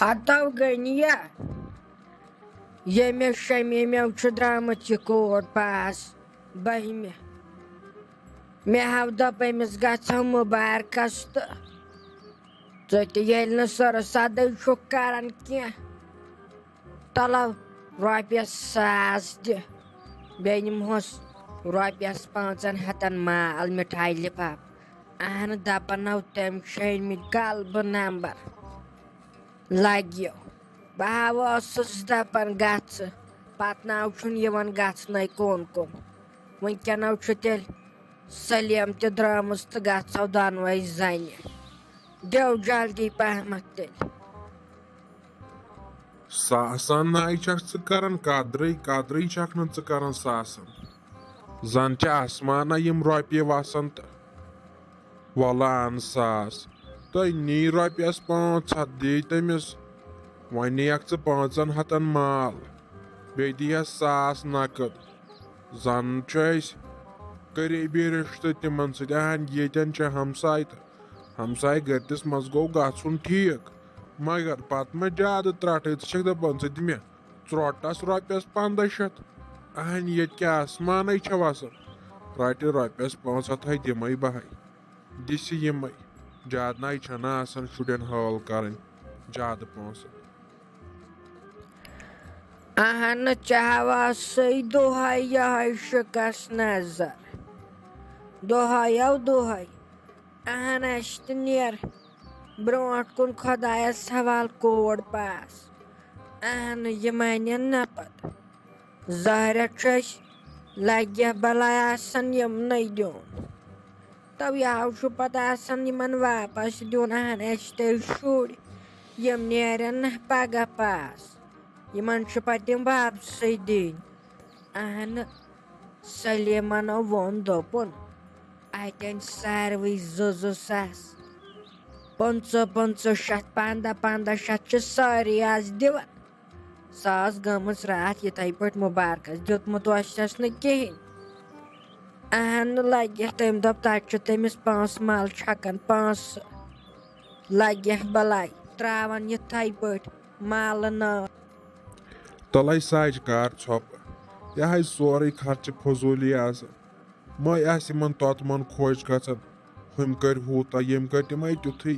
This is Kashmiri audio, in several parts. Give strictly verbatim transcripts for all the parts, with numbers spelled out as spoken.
ہتو غنیہ، ییٚمِس شمیٖمو چھُ درٛامُت یہِ کوٹ پاس بٔہمہِ۔ مےٚ ہاو دوٚپ أمِس گژھو مُبارکس تہٕ ژٕ تہِ ییٚلہِ نہٕ سۄرٕ سدٕے چھُکھ کران کینٛہہ، تلو رۄپیس ساس دِ، بیٚیہِ نِمہوس رۄپیس پانٛژن ہتن مال مِٹھایہِ لِفاف۔ اہنہٕ دپنو تٔمۍ چھٲنۍ مٕتۍ غلبہٕ نمبر۔ لگیو۔ بہٕ ہا اوسُس دپان گژھٕ، پتہٕ ناو چھُنہٕ یِوان گژھنَے کُن کُن۔ وٕنکیٚنو چھُ تیٚلہِ سلیٖم تہِ درٛامٕژ تہٕ گژھو دۄنوَے زنہِ۔ دِیو جلدی پہمتھ تیٚلہِ۔ ساسن ناے چھکھ ژٕ کران قدرٕے، قدرٕے چھکھ نہٕ ژٕ کران ساسن۔ زن چھِ آسمانہ یِم رۄپیہِ وسان تہٕ وَلہٕ اَن ساس۔ تہٕ نی رۄپیَس پانٛژھ ہَتھ دِیہِ تٔمِس۔ وۄنۍ نِیَکھ ژٕ پانٛژَن ہَتَن مال، بیٚیہِ دِیَس ساس نقد۔ زَن چھُ اَسہِ قریٖبی رِشتہٕ تِمَن سۭتۍ۔ اَہَن ییٚتٮ۪ن چھِ ہمساے تہٕ ہمساے گٔرتِس منٛز گوٚو گژھُن ٹھیٖک، مگر پَتہٕ مہ زیادٕ ترٛٹھٕے۔ ژٕ چھَکھ دَپان ژٕ دِ مےٚ ژرٛوٹَس رۄپیَس پنٛداہ شیٚتھ۔ اہنہِ ییٚتہِ کیٛاہ آسمانَے چھےٚ وَسان؟ رَٹہِ رۄپیَس پانٛژھ ہَتھ ہَے دِمَے بَہَے۔ دِسہِ یِمَے۔ زیادٕ نَے چھَنہٕ آسان شُرٮ۪ن حٲل کَرٕنۍ زیادٕ پونٛسہٕ۔ اہنہٕ چاہوا سُے دۄہَے یِہوٚے شِکَس نظر۔ دۄہَے او دۄہَے۔ اہن اَسہِ تہِ نیر برونٛٹھ کُن خۄدایَس حوال کوڈ پاس۔ اہن یہِ مانن نہ پتہٕ۔ ظٲہرہ چھُ اَسہِ لگہِ بلاے آسان یِمنٕے دیُن۔ توے ہاو چھُ پتہٕ آسان یِمن واپس دیُن۔ اہن اَسہِ تہِ شُرۍ، یِم نیرن نہ پگاہ پاس۔ یِمن چھُ پتہٕ تِم واپسٕے دِنۍ۔ اہن سلیمن ووٚن دوٚپُن، اَتہِ أنۍ ساروٕے زٕ زٕ ساس۔ پٕنٛژٕہ پٕنٛژٕہ شیٚتھ، پنٛداہ پنٛداہ شیٚتھ چھِ سٲری آز دِوان۔ سۄ ٲس گٔمٕژ راتھ یِتھَے پٲٹھۍ مُبارکَس، دیُتمُت اوسَس نہٕ کِہیٖنۍ۔ اہن لگہِ تٔمۍ دوٚپ تَتہِ چھُ تٔمِس پونٛسہٕ مَل چھَکان پونٛسہٕ۔ لگہِ بَلاے ترٛاوان یِتھَے پٲٹھۍ مَلہٕ نٲر۔ تَلَے ساجہِ کار ژھۄپہٕ۔ یہِ ہاے سورُے خرچہٕ فضوٗلی آسان۔ مٔے آسہِ یِمن توتمن خۄش گژھان، ہُمۍ کٔرۍ ہوٗتاہ، ییٚمۍ کٔرۍ تِمے تیُتھُے،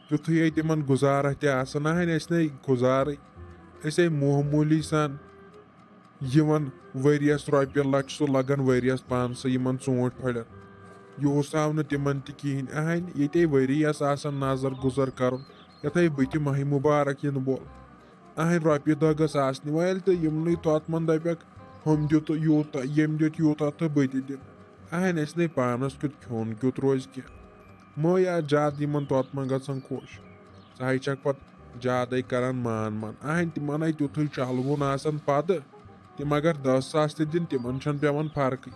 تیُتھُے ہے تِمن گُزارہ تہِ آسان۔ اہنۍ اَسہِ نے گُزارٕے، أسۍ ہے معموٗلی سان یِوان ؤریَس رۄپیہِ لَچھ، سُہ لَگان ؤریَس پانسٕے یِمن ژوٗنٛٹھۍ پھلٮ۪ن۔ یہِ اوس آو نہٕ تِمن تہِ کِہیٖنۍ۔ اہنۍ ییٚتے ؤریَس آسان نظر گُزر کَرُن، یَتھَے بہٕ تہِ ماہِ مُبارک یِنہٕ وول۔ اہنۍ رۄپیہِ دہ گٔژھ آسنہِ وۄنۍ ییٚلہِ تہٕ یِمنٕے توتمن دپکھ، ہُم دیُت یوٗتاہ، ییٚمۍ دیُت یوٗتاہ تہٕ بہٕ تہِ دِمہٕ۔ اہنۍ اَسہِ نے پانس کیُتھ کھیوٚن کیُتھ روزِ کینٛہہ۔ مٲے آسہٕ زیادٕ یِمن توتمن گژھان خۄش۔ ژٕ ہے چھکھ پتہٕ زیادے کران مان مان۔ اہنۍ تِمن ہے تیُتھُے چلوُن آسان پتہٕ۔ تِم اگر دہ ساس تہِ دِن، تِمن چھنہٕ پٮ۪وان فرقٕے۔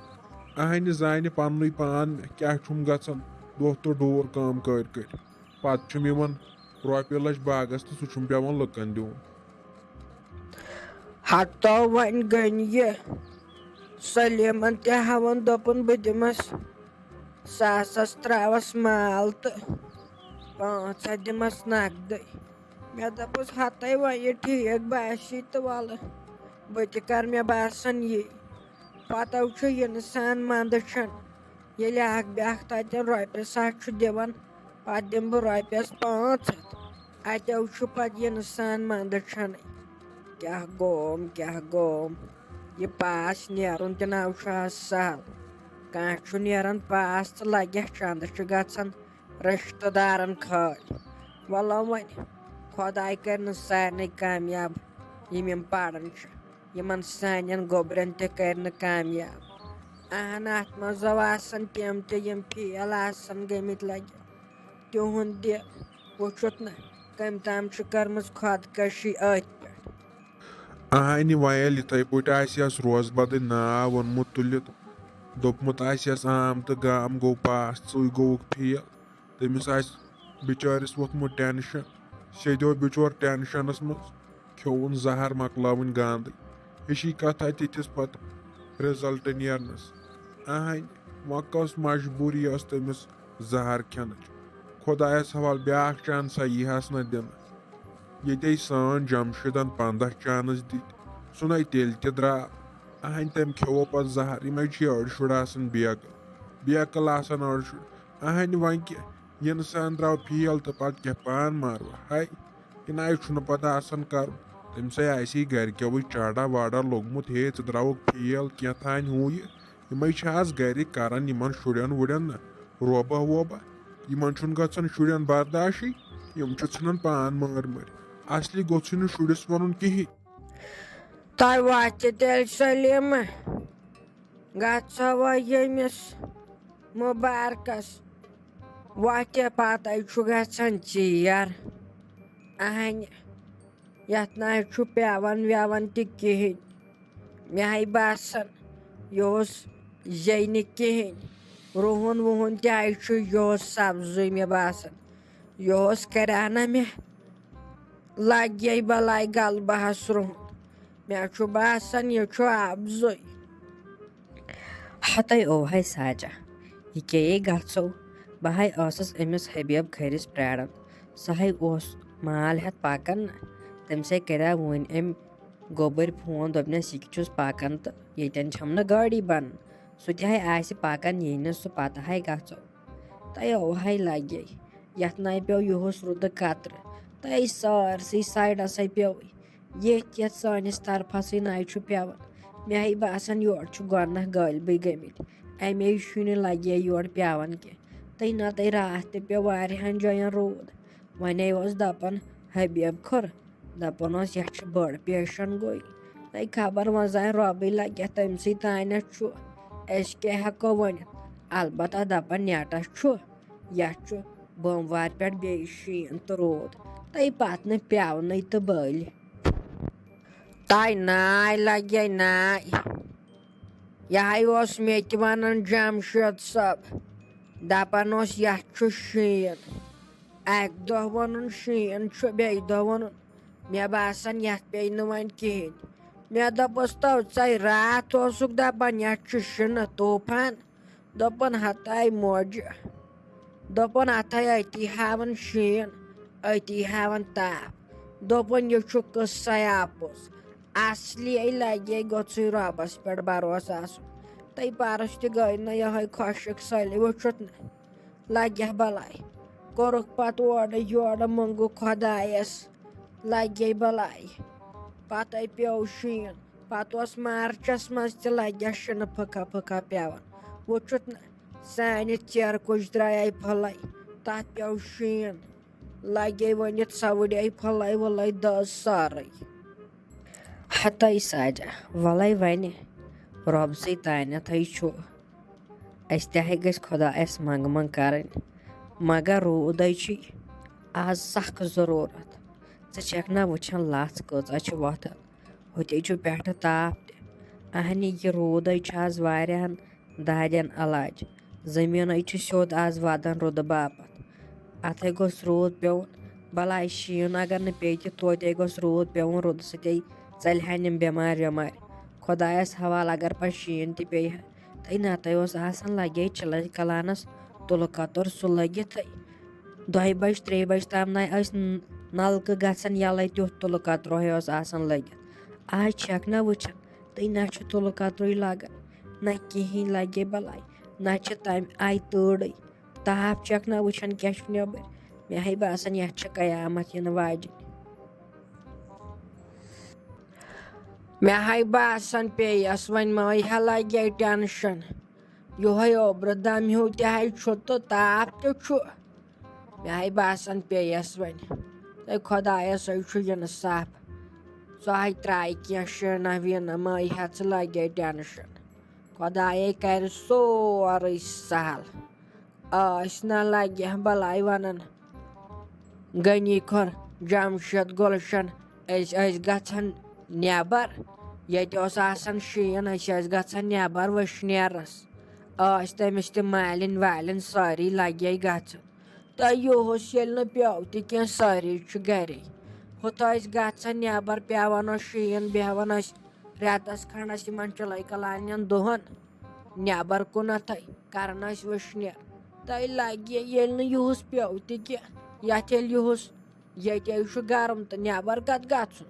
اہنہِ زانہِ پننُے پان کیاہ چھُم گژھان، دۄہ تہٕ ڈوٗر کٲم کٔرۍ کٔرۍ۔ پتہٕ چھُم یِوان رۄپیہِ لچھ باغس تہٕ سُہ چھُم پٮ۪وان لُکن دیُن۔ ہتو وۄنۍ گٔنۍ یہِ سلیمن تہِ ہاوان، دوٚپُن، بہٕ دِمس ساسس تراوس مال تہٕ پانٛژھ ہتھ دِمس نقدٕے۔ مےٚ دوٚپُس، ہتے وۄنۍ یہِ ٹھیٖک باسی تہٕ وَلہٕ بہٕ تہِ کر، مےٚ باسان یی۔ پتو چھُ یہِ اِنسان منٛدٕ چھُنہٕ، ییٚلہِ اکھ بیٛاکھ تتٮ۪ن رۄپیہِ ساس چھُ دِوان، پتہٕ دِمہٕ بہٕ رۄپیس پانٛژھ ہتھ۔ اتٮ۪و چھُ پتہٕ یہِ اِنسان منٛدٕ چھُنہٕ۔ کیٛاہ گوم، کیٛاہ گوم؟ یہِ پاس نیرُن تہِ نہ چھُ آز سہل۔ کانٛہہ چھُ نیران پاس تہٕ لگٮ۪کھ چندٕ چھُ گژھان رشتہٕ دارن خٲلۍ۔ وَلہٕ وۄنۍ خۄداے کَرِ نہٕ سارنٕے کامیاب یِم یِم پَران چھِ، یِمن سانٮ۪ن گوٚبرٮ۪ن تہِ کَرِ نہٕ کامیاب۔ اہن، اَتھ منٛز زو آسان تِم تہِ یِم فیل آسان گٔمٕتۍ لَگہِ۔ تِہُنٛد تہِ وٕچھُتھ نہ کٔمۍ تام چھِ کٔرمٕژ خۄدکٔشی أتھۍ پٮ۪ٹھ۔ اہنہِ وۄنۍ ییٚلہِ یِتھَے پٲٹھۍ آسہِ ہَس روزٕ بدٕنۍ ناو اوٚنمُت تُلِتھ، دوٚپمُت آسہِ ہَس عام تہٕ گام گوٚو پاس، ژٕے گوٚوُکھ فیل۔ تٔمِس آسہِ بِچٲرِس ووٚتھمُت ٹٮ۪نشَن۔ سیٚدیو بِچور ٹٮ۪نشَنَس منٛز کھیوٚوُن زَہر، مۄکلاوٕنۍ گانٛدٕے۔ ہِشی کَتھا تِتھِس پَتہٕ رِزَلٹ نیرنَس۔ اَہَنۍ، وۄنۍ کۄس مجبوٗری ٲس تٔمِس زَہر کھٮ۪نٕچ؟ خۄدایَس حوال، بیٛاکھ چانسا یی ہَس نہٕ دِنہٕ۔ ییٚتے سٲنۍ جمشیٖدن پنٛداہ چانس دِتۍ، سُہ نے تیٚلہِ تہِ درٛاو۔ اہنۍ تٔمۍ کھیوٚو پتہٕ زہر، یِمے چھِ أڑۍ شُرۍ آسان بیقل، بیقل آسان أڑۍ شُرۍ۔ اہنۍ وۄنۍ کہِ یہِ انسان درٛاو فیل تہٕ پتہٕ کیٛاہ پان ماروا؟ ہاے، یہِ نَے چھُنہٕ پتہٕ آسان کرُن۔ تٔمۍ سٕے آسی گرِکیوٕے چاڑا واڑا لوٚگمُت، ہے ژٕ درٛاوُکھ فیل، کینٛہہ تانۍ ہُہ یہِ۔ یِمے چھِ آز گرِ کران یِمن شُرٮ۪ن وُرٮ۪ن نہ روبہ ووبہ۔ یِمن چھُنہٕ گژھان شُرٮ۪ن برداشٕے، یِم چھِ ژھٕنان پان مٲرۍ مٲرۍ۔ اصلی گوٚژھُے نہٕ شُرِس وَنُن کِہیٖنۍ۔ تۄہہِ واتہِ تیٚلہِ سلیٖمہ، گژھو وۄنۍ ییٚمِس مُبارکس وۄتھِ پتے چھُ گژھان ژیر۔ اہنہِ، یتھ نہ حظ چھُ پٮ۪وان وٮ۪وان تہِ کِہیٖنۍ۔ مےٚ ہاے باسان، یہِ اوس زینہِ کِہیٖنۍ۔ رُہُن وُہُن تہِ حظ چھُ، یہِ اوس سبزٕے مےٚ باسان۔ یہِ اوس کرِ ہا نہ مےٚ لگے بلاے گلہٕ بہس رُہُن۔ مےٚ چھُ باسان، یہِ چھُ آبزٕے۔ ہتے اوہے ساجہ، یہِ کیٛاہ گژھو؟ بہٕ ہاے ٲسٕس أمِس حبیب کھٔرِس پرٛاران۔ سُہ ہاے اوس مال ہٮ۪تھ پکان نہ۔ تٔمۍ سٕے کریٛاو وُنۍ أمۍ گوٚبٕرۍ فون، دوٚپنس، یہِ کہِ چھُس پکان تہٕ ییٚتٮ۪ن چھَم نہٕ گٲڑی بنان۔ سُہ تہِ ہاے آسہِ پکان، یی نہٕ سُہ پتہٕ ہاے گژھو۔ تہٕ اوہے لگے، یتھ نَے پیوٚو یُہُس رُدٕ قطرٕ۔ تہٕ سٲرسٕے سایڈسے پیوٚو۔ ییٚتھۍ یَتھ سٲنِس طرفَسٕے نَے چھُ پٮ۪وان۔ مےٚ ہَے باسان، یورٕ چھُ گۄڈٕنَکھ غٲلبٕے گٔمٕتۍ۔ اَمے شُنہِ لَگہِ ہے یورٕ پٮ۪وان کینٛہہ۔ تہٕ نَتہٕ راتھ تہِ پیوٚو واریاہَن جایَن روٗد۔ وۄنۍ اوس دَپان حبیب کھُر، دَپان اوس، یَتھ چھِ بٔڑ پیشَن گویی۔ تہٕ خبر وۄنۍ زانہِ رۄبٕے لَگہِ تٔمۍ سٕے تانٮ۪تھ چھُ۔ أسۍ کیٛاہ ہٮ۪کو ؤنِتھ؟ البتہ دَپان نیٹَس چھُ۔ یَتھ چھُ بوموارِ پٮ۪ٹھ بیٚیہِ شیٖن تہٕ روٗد، تہٕ پَتہٕ نہٕ پٮ۪ونٕے تہٕ بٔلۍ۔ تَے ناے لَگے ناے۔ یہِ ہَے اوس مےٚ تہِ وَنان جمشید صٲب، دَپان اوس، یَتھ چھُ شیٖن۔ اَکہِ دۄہ ووٚنُن شیٖن چھُ، بیٚیہِ دۄہ ووٚنُن، مےٚ باسان، یَتھ پیٚیہِ نہٕ وۄنۍ کِہیٖنۍ۔ مےٚ دوٚپُس، تو ژَے راتھ اوسُکھ دَپان، یَتھ چھُ شِنہٕ طوٗفان۔ دوٚپُن، ہتاے موجہِ۔ دوٚپُن، اتھے أتی ہاوان شیٖن، أتی ہاوان تاپھ۔ دوٚپُن، یہِ چھُ قصے آپُز۔ اصلی لگے گوٚژھُے رۄبس پٮ۪ٹھ بھروسہٕ آسُن۔ تہٕ پرُس تہِ گٔے نہٕ یِہوٚے خۄشک سٲلِم، وٕچھُتھ نہ؟ لگہِ ہا بلاے۔ کوٚرُکھ پتہٕ اورٕ یورٕ، موٚنگُکھ خۄدایس، لگے بلاے۔ پتے پیوٚو شیٖن۔ پتہٕ اوس مارچس منٛز تہِ لگہِ شِنہٕ پھٕکھا پھٕکھا پٮ۪وان۔ وٕچھُتھ نہ، سانہِ ژیرٕ کُج درٛایے پھٕلے، تتھ پیوٚو شیٖن۔ لگے ؤنِتھ سۄ وٕڑے پھٕلے وٕلے دٔز سٲرٕے۔ ہتے ساجہ، وَلَے وَنہِ، رۄبسٕے تانٮ۪تھٕے چھُ۔ اَسہِ تہِ ہے گژھِ خۄدایَس منٛگہٕ منٛگ کَرٕنۍ، مگر روٗدَے چھُے آز سخ ضروٗرت۔ ژٕ چھَکھ نا وٕچھان لَژھ کۭژاہ چھِ وۄتھان، ہُتے چھُ پٮ۪ٹھٕ تاپھ تہِ۔ اَہنہِ، یہِ روٗدَے چھُ آز واریاہَن دادٮ۪ن علاج۔ زٔمیٖنَے چھُ سیوٚد آز وَدان روٗدٕ باپتھ۔ اَتھَے گوٚژھ روٗد پیوٚن، بَلاے شیٖن اگر نہٕ پیٚیہِ تہِ، توتہِ گوٚژھ روٗد پیوٚن، روٗدٕ سۭتے ژَلہِ ہَن یِم بٮ۪مارِ وٮ۪مارِ۔ خۄدایَس حوالہٕ اگر پَتہٕ شیٖن تہِ پیٚیہِ ہا، تہٕ نَتہٕ اوس آسان لَگے چِلَے کَلانَس تُلہٕ کَتُر سُہ لٔگِتھٕے۔ دۄیہِ بَجہِ، ترٛیٚیہِ بَجہِ تام نَے ٲسۍ ن-، نَلکہٕ گژھان یَلَے، تیُتھ تُلہٕ کَتروہے اوس آسان لٔگِتھ۔ آز چھَکھ نہ وٕچھان، تُہۍ نہ چھُ تُلہٕ کَترُے لَگان، نہ کِہیٖنۍ لَگے بَلاے، نہ چھِ تَمہِ آیہِ تۭرٕے۔ تاپھ چھَکھ نہ وٕچھان کیٛاہ چھُ نیٚبٕرۍ۔ مےٚ ہَے باسان، یَتھ چھِ قیامت یِنہٕ واجِنۍ۔ مےٚ ہَے باسان، پیٚیَس وۄنۍ مٲے ہا لَگے ٹٮ۪نشَن۔ یِہوٚے اوٚبرٕ دَمہِ ہیوٗ تہِ ہَے چھُ تہٕ تاپھ تہِ چھُ۔ مےٚ ہَے باسان، پیٚیَس وۄنۍ۔ تہٕ خۄدایَس ہے چھُ اِنصاف۔ سُہ ہَے ترٛایہِ کینٛہہ شیٖنہ ویٖنہ، مٲے ہٮ۪ژٕ لَگے ٹٮ۪نشَن۔ خۄدایے کَرِ سورُے سہل۔ ٲسۍ نہ لگہِ بلاے ونان، غنی کھۄر، جمشید، گلشن، أسۍ ٲسۍ گژھان نٮ۪بر۔ ییٚتہِ اوس آسان شیٖن، أسۍ ٲسۍ گژھان نٮ۪بر وٕشنیرس۔ ٲسۍ تٔمِس تہِ مالِنۍ والِنۍ سٲری لگے گژھان۔ تہٕ یُہُس ییٚلہِ نہٕ پیوٚو تہِ کینٛہہ، سٲری چھِ گرے۔ ہُتھ ٲسۍ گژھان نٮ۪بر، پٮ۪وان اوس شیٖن، بیٚہوان ٲسۍ رٮ۪تس کھنڈس یِمن چِلے کلانٮ۪ن دۄہن۔ نٮ۪بر کُنتھے کران ٲسۍ وٕشنیر۔ تہٕ لگہِ ییٚلہِ نہٕ یُہُس پیوٚو تہِ کینٛہہ، یتھ ییٚلہِ یُہُس ییٚتہِ چھُ گرم تہٕ نٮ۪بر کتھ گژھُن۔